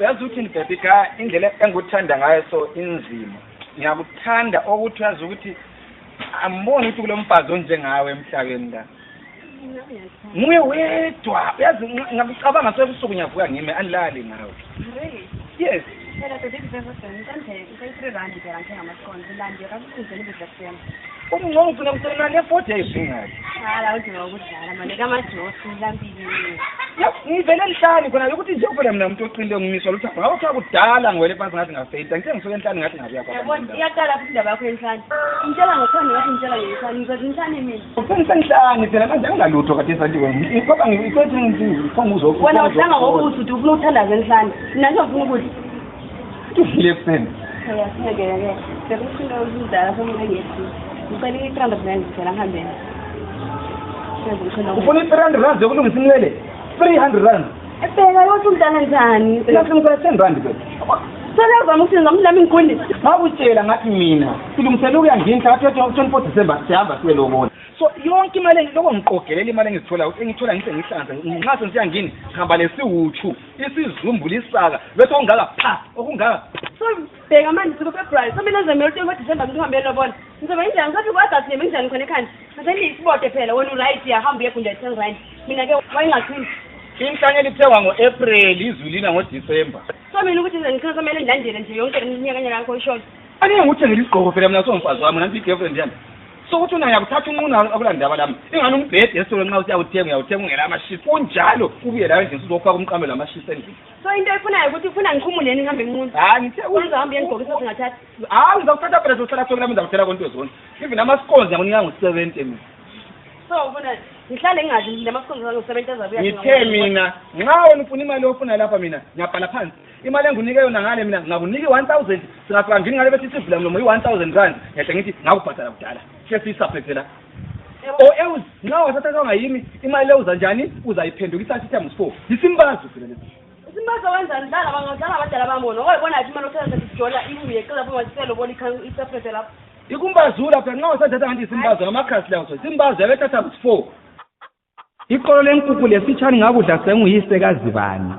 uyazi ukuthi baby ka indlela engikuthanda ngayo so inzima ngiyakuthanda ukuthi uyazi ukuthi amboni ukuthi kulomfazi onjengawe emhlabeni la nguye wedwa uyazi ngakucabanga sebusuku ngiyavuka ngime anilali ngawe yes phela sesiphezulu ngithande R3 phela njengamaskonto landira kukhuzela ibizasema umncane ufuna kusebenza le 40 days ngani hala udinga ukudlala manje kamajosi lambili ngivele enhlani khona ukuthi nje kuphela mina umuntu oqinile ngimiswa lutho ngakho kudala ngwele phansi ngathi ngafeyita ngithe ngisuke enhlani ngathi ngabuya yabona iyaqala futhi indaba yakho enhlani ngitshela ngothanda ngathi ngitshela ngehlani ngizothi enhlani mina usenhlani phela manje angalutho kade sathi wena ngoba ngikwethi ngifuna uzofuna wena udlanga ngokuthi uthi ufuna ukuthandaza enhlani mina nje ufuna ukuthi ufile kuseni yasineke sekusinga uzindala somuntu ngethi ngicela i-300 phela ngihambeni ufuna i-300 yokulungisa inwele 300 phela yothi umntana njani ngifuna 10 phela selezama ukuthi ngizamlama ingqondi ngakutshela ngathi mina silungisela ukuyangini ngathi 24 December sihamba siye lobona so yonke imali lokho ngiqogelela imali engithola ngithola ngise ngihlanza nxa sengiyangini ngihamba lesiwuchu isizumbu lisaka bese ongaka pha okungaka so bheka manje siku February so mina ngizamela ukuthi December ngihambe lobona ngizoba injani ngathi kwathi asime njani khona ekhanda manje ngisibote phela wena uright yahamba uyekhunda 10 rand mina ke wayengaqini inhlanyelo ithengwa ngo-April izulina ngo-December so mina ukuthi ngikho kumele ngilandele nje yonke iminyaka yakho ishort aniye ngikuthengela isigqoko phela mina somfazi wami nanti i-girlfriend yami so ukuthi una ngiyakuthatha unquna akulandaba lami ingani umbhede esitolo nxa uyawuthenga ungela amashisi kunjalo ubuye layo endlini uzofaka umqamelo amashisi endlini so into efunayo ukuthi ufuna ngikhumuleni ngihambe ngimuntu ngithe uzohamba yengqokisa singathathi ngizakuthatha phela zohlala thokela mina ngizakutshela konke zonke even amaskonzi ngiyakunika ngo-70 mina so ufuna ngihlale ngingazi lamaskonzi ngo-70 azabuya ngithe mina nxa wena ufuna imali ofuna lapha mina ngiyabhala phansi imali engunike yona ngale mina ngakuniki 1000 singafika ngini ngale bethi sivula mlomo yi-1000 rand ngiyahle ngithi ngakubhadala kudala sesiyisaphe phela o nxa wathatha kangayimi imali leyo uza njani uzayiphendukisa times 4 isimbazo phela lesi isimbazo wenzani dala bangadlala abadala bambona oyibona athi imali othatha sijola ibuye qela phuma sicelo bona isaphethe lapho ikumbazula phela nxa wasathatha ngathi isimbazo ngamakhasi lawo so isimbazo yabetha times 4 iqolo lenkukhu lesitshani ngakudla senguyisekazi bani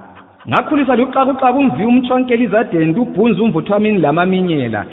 ngakhuliswa luxakuxaku umvi umtshonkela izadende ubhunzi umvuthwamini lamaminyela